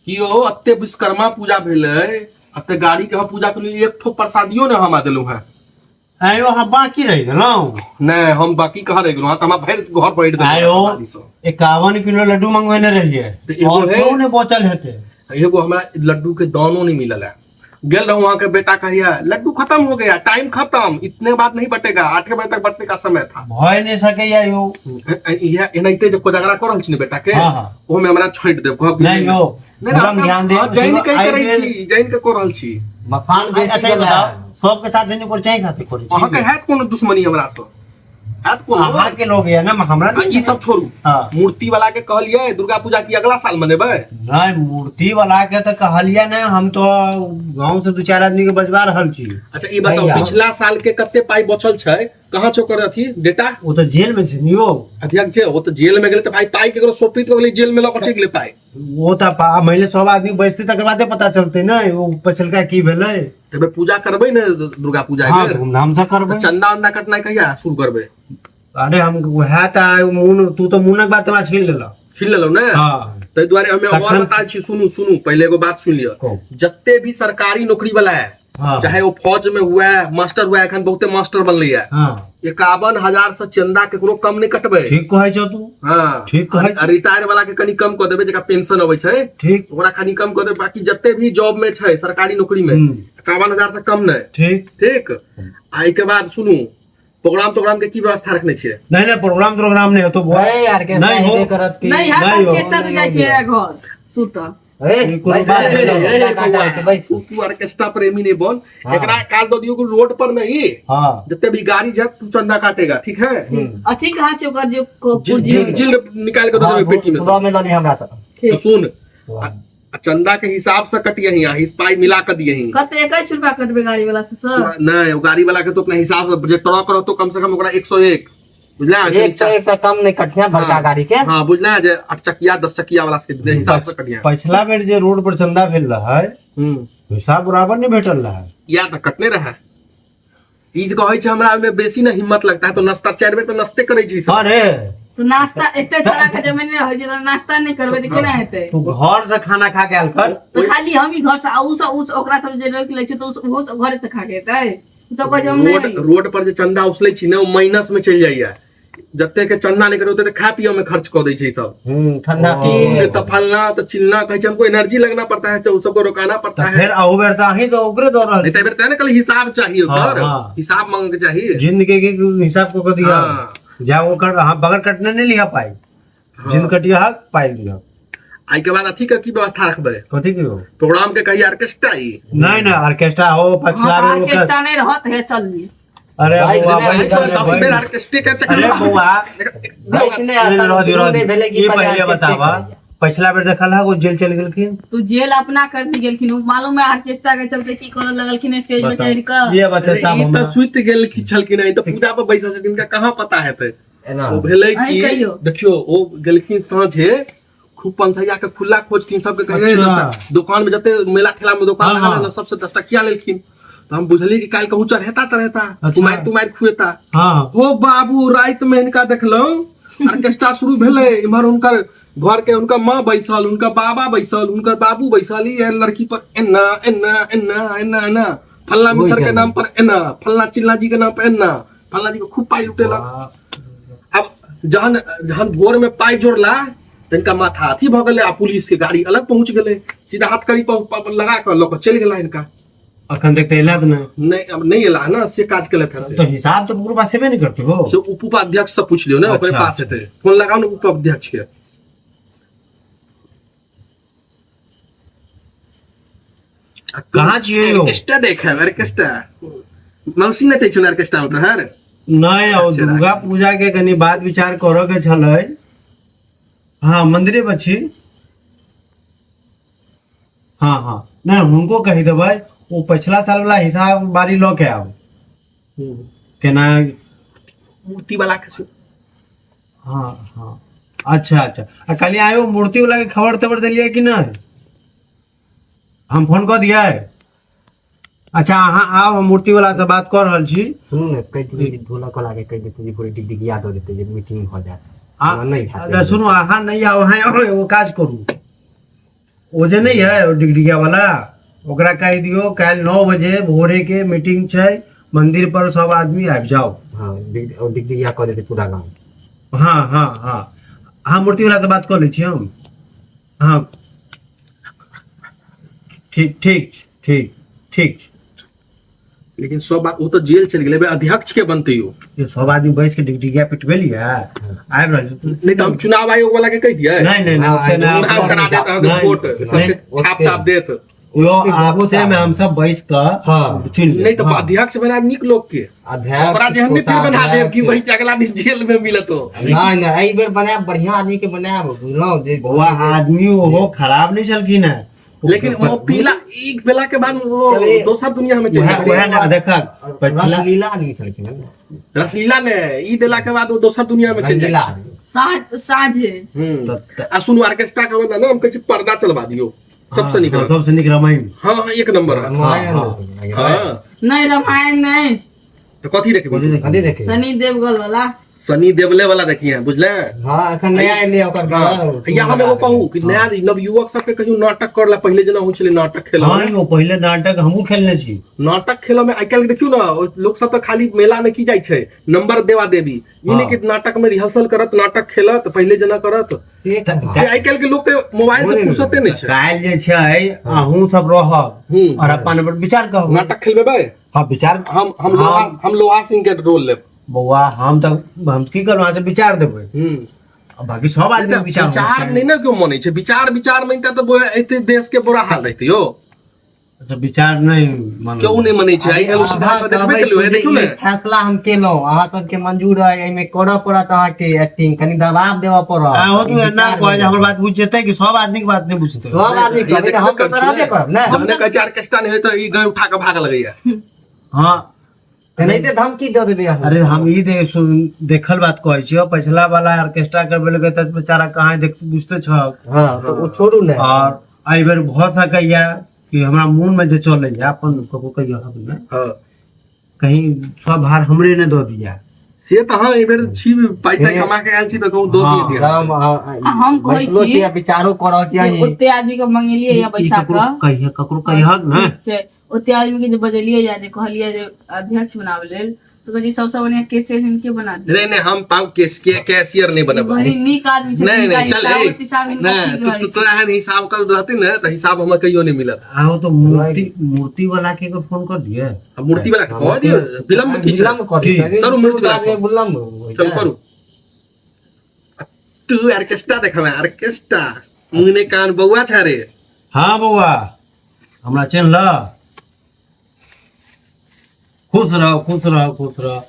कि यौ एते विश्वकर्मा पूजा भेलै, एते गाड़ी के हम पूजा केलियै, एक ठो प्रसादियो ने हमरा देलहुँ हेँ। आयो, अहाँ बाकी रहि गेलहुँ? नहि, हम बाकी कहाँ रहि गेलहुँ? अहाँ तऽ हमरा भरि घर बाँटि देलहुँ आयो प्रसादी सँ। 51 किलो लड्डू मंगवेने रहियै। तऽ एगो और है। क्यों नहि बचल हेतै? एगो हमरा लड्डू के दानो नहीं मिलल है। गेल रहूं वहां के बेटा कहिया लड्डू खत्म हो गया, टाइम खत्म, इतने बाद नहीं बटेगा, 8 बजे तक बटने का समय था। भय नहि सकैया यौ। इहे एनाहिते जे कोजागरा कर रहल छी ने बेटा के, हाँ, हाँ। ओहो में हमरा छोड़ि देब घर। नहि यौ, नहि, नहि, पूरा ध्यान दे। हाँ, जानि के आइ करै बेर- छी, जानि के कर रहल छी। मखान बेसी अच्छा, ई गेलै। बताउ, सबके साथ नहीं करै छै, साथे करै छी? अहाँके हैत कोनो दुश्मनी हमरा सँ? हैत कोनो? अहाँके लोग ये ने, हमरा आ, नहि। ई सब छोड़ू। मूर्ति वाला के कहलियै दुर्गा पूजा की अगला साल मनेबै? नहि, मूर्ति वाला के तऽ कहलियै ने, हम तो गाँव से दू चारि आदमी के बजवा रहल छी। अच्छा, ई बताउ, भैया। पिछला साल के कते पाई बचल छै? कहाँ छै ओकर अथी डेटा? ओ तऽ जेल में छै ने यौ। अध्यक्ष जे ओ तऽ जेल में गेलै तऽ भाई पाई केकरो सौंपी तऽ गेलै, जेल में लऽ कऽ चलि गेलै पाई। ओ तऽ मानि लिअ सब आदमी बैसतै तकर बादे पता चलतै ने ओ पछिलका की भेलै। तऽ पूजा करबै ने दुर्गा पूजा हाँ, के? धूमधाम से करबै। चंदा उंदा कटनाइ कहिया शुरू करबै? अरे, हम वएह तऽ आइ मोन, तू तऽ मोनक बात हमरा छीन लेलह। छीन लेलहुँ ने? हाँ। ताहि दुआरे हमे और तखन- बता छी, सुनू सुनू, पहिले एगो बात सुनि लिअ। कहू। जते भी सरकारी नौकरी वाला है, चाहे वो फौज में हुआ है, मास्टर हुआ है, एखन बहुते मास्टर बनलै है, 51,000 से चंदा केकरो कम नहि कटबै। ठीक कहै छौ तू। ठीक कहै। आ रिटायर वाला के कनी कम कऽ देबै, जेकरा पेंशन अबै छै, ओकरा कनी कम कऽ देबै। बाकी जते भी जॉब में छै सरकारी नौकरी में, 51,000 से कम नहि। ठीक। आ एहिके बाद सुनू, प्रोग्राम तोग्राम के की व्यवस्था रखने छियै? नहि नहि, प्रोग्राम प्रोग्राम नहि हेतौ बुआ। ए, आर्केस्ट्रा नहि हो। हेबे करत की? नहीं, हम नहीं हो। ऑर्केस्ट्रा से जाइ छियै घर सुतऽ। ए, कोनो बैस, बात बैस, नहि। बैस, ए, काटा बौआ, छै, बैस। तू ऑर्केस्ट्रा प्रेमी नहीं बन। एकरा काज दऽ दियौ कि रोड पर नहीं, जते भी गाड़ी जात, तू चंदा काटेगा, ठीक है? अथी कहाँ छै ओकर जे जिल जिल जिल निकाल के दऽ देबै पेटी में सुबह सब। में लऽ ली हमरा से। तो सुन, आ चंदा के हिसाब से कटियही आ हिस पाई मिला के दियही। कते 21 रुपया कटबै गाड़ी वाला से सर? नहीं, वो गाड़ी वाला के तो अपना हिसाब से, जे ट्रक रहतो कम से कम ओकरा 101, बुझला? 101 से कम नहीं कटिया बड़का गाड़ी के। हाँ, बुझला जे 8 चकिया 10 चकिया वाला के जे हिसाब से कटिया। पछिला बेर जे रोड पर चंदा भेल रहै, हिसाब बराबर नहि भेटल रहै। या तऽ कटने रहे। ई जे कहै छै हमरा ओहिमे बेसी ने हिम्मत लगता है तो नाश्ता चारि बेर तऽ नाश्ते करै छी सब। अरे। तऽ नाश्ता एते छोड़ा के जमीन होइ छै तऽ नाश्ता नहि करबै तऽ केना हेतै? तू घर से खाना खा के आयल कर। तऽ खाली हम ही घर से आ उ सब उ सब ओकरा सब जे रोकि लै छै तऽ उ सब- ओहो सब घरे से खा के एतै? उ सब कहै छै हम रोड नहि। रोड पर जे चंदा उसलै छी ने, ओ माइनस में चलि जाइया। जते के चंदा नहि करे ओते तऽ खाय पियऽ में खर्च कऽ दै छै ई सब। ठंडा। तीन तऽ फलना तऽ चिलना कहै छै, हमको एनर्जी लगना पड़ता है तो उ सबको रोकाना पड़ता तऽ है। फेर अहू बेर तऽ अहीं तऽ ओकरे दऽ रहल। नहीं तऽ एहि बेर तें ने कहली हिसाब चाहिए ओकर। हिसाब मांगे के चाही। जिंदगी के हिसाब को दिया। जा ओकर हाँ बगैर कटने नहीं लिहा पाई। जिन कटिया हक पाई लिहा। एहि के बाद अथी के की व्यवस्था रखबै? कथी की हो? प्रोग्राम के कहिया ऑर्केस्ट्रा ई? नहीं नहीं, ऑर्केस्ट्रा हो पछिला हाँ, बेर ओकर ऑर्केस्ट्रा नहीं रहत है, चल। अरे भाई, बौआ, सुनै बैस छी, ने, 10 बेर बैस। ऑर्केस्ट्रे के चक्कर अरे में- बौआ, बैस ने, नहीं, रह दियौ, शुरू रह नहि दियौ। भेलै कि ई पहिले पहिले ऑर्केस्ट्रे बताबा, करैया। पछिला बेर देखल है वो जेल चलि गेलखिन? तू जेल अपना कर दी गेलखिन, उ मालूम है ऑर्केस्ट्रा के चलते की करऽ लगलखिन स्टेज पे चढ़ कऽ। ये अरे, बतेता ई तऽ हमरा। सुति गेल की छलखिन, ई तऽ पूजा पर बैसल छलखिन, हिनका कहाँ पता हेतै? एना ओ भेलै अहीं कि कहियौ। देखियौ, ओ गेलखिन साँझे खूब पंसैया के खुला खोजथिन सबके कहियै। दुकान में जते मेला ठेला में दुकान लगल है ने, सबसे 10 टकिया लेलखिन। तऽ हम बुझलियै कि काल्हि कहूँ चढ़ेता तढ़ेता, कुमारि तुमारि खुएता। हो बाबू, राति में हिनका देखलहुँ, ऑर्केस्ट्रा शुरू भेलै, इम्हर हुनकर घर के हुनकर माँ बैसल, हुनकर बाबा बैसल, हुनकर बाबू बैसल, ई लड़की पर एना एना एना एना एना, फल्ला मिसर के नाम पर एना, फल्ला चिल्ला जी के नाम पर एना, फल्ला जी के खूब पाई लुटेलक। अब जहन जहन भोर में पाई जोड़ला तऽ हिनका माथा अथी भऽ गेलै आ पुलिस के गाड़ी अलग पहुंच गेलै, सीधा हथकड़ी पर लगा कऽ लऽ कऽ चलि गेला हिनका। अखन तक तऽ एला तऽ नहि। नहि, अब नहि एला ने, से काज केलथि हँ से। तऽ हिसाब तऽ ककरो पास हेबे नहि करतै हो। से उप उपाध्यक्ष से पूछ लियौ ने, ओकरे पास हेतै। फोन लगाउ ने उपाध्यक्ष के। कहाँ छियै यौ? ऑर्केस्ट्रा देखे, ऑर्केस्ट्रा मौसी नचै छौ ऑर्केस्ट्रा में तोहर? नहि, ओ दुर्गा पूजा के कनि बात विचार करऽ के छलै। हाँ, मंदिरे पर छी। हाँ हाँ, नहि, हुनको कहि देबै, ओ पछिला साल वाला हिसाब बारी लऽ के आउ, केना। मूर्ति वाला के छै। हाँ हाँ, अच्छा अच्छा। आ कहलियै आयो, मूर्ति वाला के खबर तबर देलियै कि नहि? हम फोन कऽ दियै? अच्छा, अहाँ आउ, हम मूर्ति वाला से बात कऽ रहल छी। सुनू ने, कहि दियौ जे ढोलक वाला के कहि देतै जे पूरे डिगडिगिया दऽ देतै जे मीटिंग भऽ जायत। आ हमरा नहि हैत। अच्छा, सुनू, अहाँ नहि आउ, अहाँ एगो काज करू। ओ जे नहीं है ओ डिगडिगिया वाला, ओकरा कहि दियो काल्हि 9 बजे भोरे के मीटिंग छै, मंदिर पर सब आदमी आबि जाओ। हाँ, ओ डिगडिगिया कऽ देतै पूरा गाँव। हाँ हाँ हाँ हाँ, मूर्ति वाला से बात कऽ लै छी हम। हाँ ठीक ठीक ठीक ठीक। लेकिन सब बात ओ तऽ जेल चलि गेलै, अध्यक्ष के बनतै यौ। ये सब आदमी बैस के डिगडिगिया पिटबेलियै, आबि रहल छै। नहि तऽ हम चुनाव आयोग वाला के कहि दियै, नहीं नहीं नहीं, ओते नहि। चुनाव करा देत अहाँके, नहि, वोट नहि, सबके छाप ताप देत। यो आपसे में हम सब बैस कऽ चुन लेब। नहि तऽ अध्यक्ष बनायब नीक लोक के, अध्यक्ष ओकरा जेहन नहि फेर बना देब कि वही अगला दिन जेल में मिलत हो। नहीं नहीं, एहि बेर बनायब, बढ़िया आदमी के बनायब, बुझलहुँ जे बौआ आदमी ओहो खराब नहीं छलखिन है, लेकिन वो पीला एक बेला के बाद वो दोसर दुनिया में चलि वएह गेल। वएह ने देखक पछिला रसलीला आदमी छलखिन हन। रसलीला ने ई देला के बाद वो दोसर दुनिया में चलि रंगीला जाइ। आदमी। साँझे हम्म। आ सुनू, ऑर्केस्ट्रा के बदला ने हम कहै छी पर्दा चलवा दियौ, सबसे नीक हाँ, रहत। सबसे नीक रामायण। हाँ हाँ, एक नंबर रहत। रामायण। हाँ। नहीं, रामायण नहीं। तऽ कथी देखबै? कथी देखै? सनी देवगल वाला। सनी देवले वाला देखिए, बुझले? हाँ, एखन नया एलै ओकर हाँ, या हम एगो कहू कि नया नवयुवक सबके कहियो नाटक करला, पहिले जेना होइ छलै नाटक खेलऽ। हाँ यौ, पहिले नाटक हमहूँ खेलने छी। नाटक खेलऽ में आइ काल्हि देखियौ ने, ओ लोक सब तऽ खाली मेला में की जाइ छै, नंबर देवा देवी, ई नहि कि नाटक में रिहर्सल करत, नाटक खेलत, पहिले जेना करत। से आइ काल्हि के लोक के मोबाइल से फुर्सते नहि छै। काल्हि जे छै अहूँ सब रहब और अपन अपन विचार कहब। नाटक खेलबेबै? हाँ, विचार। हम लोहा, हम लोहा सिंह के रोल लेब। बौआ, हम तऽ हम की करब, अहाँ से विचार देबै आ बाकी सब आदमी के विचार विचार नहि ने केओ मानै छै, विचार विचार मानिता तऽ एते देश के बुरा हाल रहतै यौ। अच्छा, विचार नहि मानै। केओ नहि मानै छै आइ काल्हि, सीधा अहाँ देखबे कहबै केलहुँ, कि देखियौ ने। ई फैसला हम केलहुँ, अहाँ सबके मंजूर है, एहिमे करऽ पड़त अहाँके एक्टिंग, कनि दबाव देबऽ पड़त। अहाँ तो एना कहै जे हमर बात बुझि जेतै कि सब आदमी के बात नहि बुझतै? सब आदमी कहबै तऽ हम तऽ रहबे करब ने। जहने कहै छै ऑर्केस्ट्रा नहि होइ तऽ ई गाय उठा कऽ भाग लगैया। हाँ। एनाहिते धमकी दऽ देबै अहाँ। अरे, हम ई दे सुन देखल बात कहै छियौ, पछिला वाला ऑर्केस्ट्रा करबे लगे तऽ बेचारा कहाँ देख बुझते छौ। हाँ, तऽ ओ छोड़ू ने। और एहि बेर भऽ सकैया कि हमरा मोन में जे चलैया अपन ककरो कहियो हम ने कहीं सब भार हमरे ने दऽ दिया। से तऽ अहाँ एहि बेर छी, पाइ ताइ कमा के आयल छी तऽ कहूँ दऽ दिअ। हम आ हम कहै बैसलो छी छी आ विचारो कऽ रहल छी जे अहीं। ओते आदमी के मंगेलियै या ई बैसा ककरो कऽ कहिया ककरो कहियक ने। ठीक छै, ओते आदमी के जे बजेलियै या जे कहलियै जे अध्यक्ष बनाबै लेल, तऽ कहलियै सबसँ बढ़िया कैशियर हिनके बना दियौ। नहीं नहीं, हम पाऊ केस के कैशियर नहीं बनब। बड़ी नीक आदमी छै। नहीं हिनका नहीं, चल हिसाबो ए, तिसाब हिनका नहीं ठीक तू रहै तू छै। तोरा एहन हिसाब कल रहती ने तऽ हिसाब हमरा कहियो नहीं मिलत। आहो तो मूर्ति मूर्ति वाला के एगो फोन कर दिए। आ मूर्ति वाला के कह दियौ, विलम्ब की छै? विलम्ब कऽ दियौ। करू मूर्ति वाला आदमी विलम्ब होइ चल छै। करू। तू ऑर्केस्ट्रा देखबै, ऑर्केस्ट्रा मुँह कान बौआ छा रे। हाँ बौआ, हमरा चिन्ह ल। खुश रहो, खुश रहो, खुश रहो।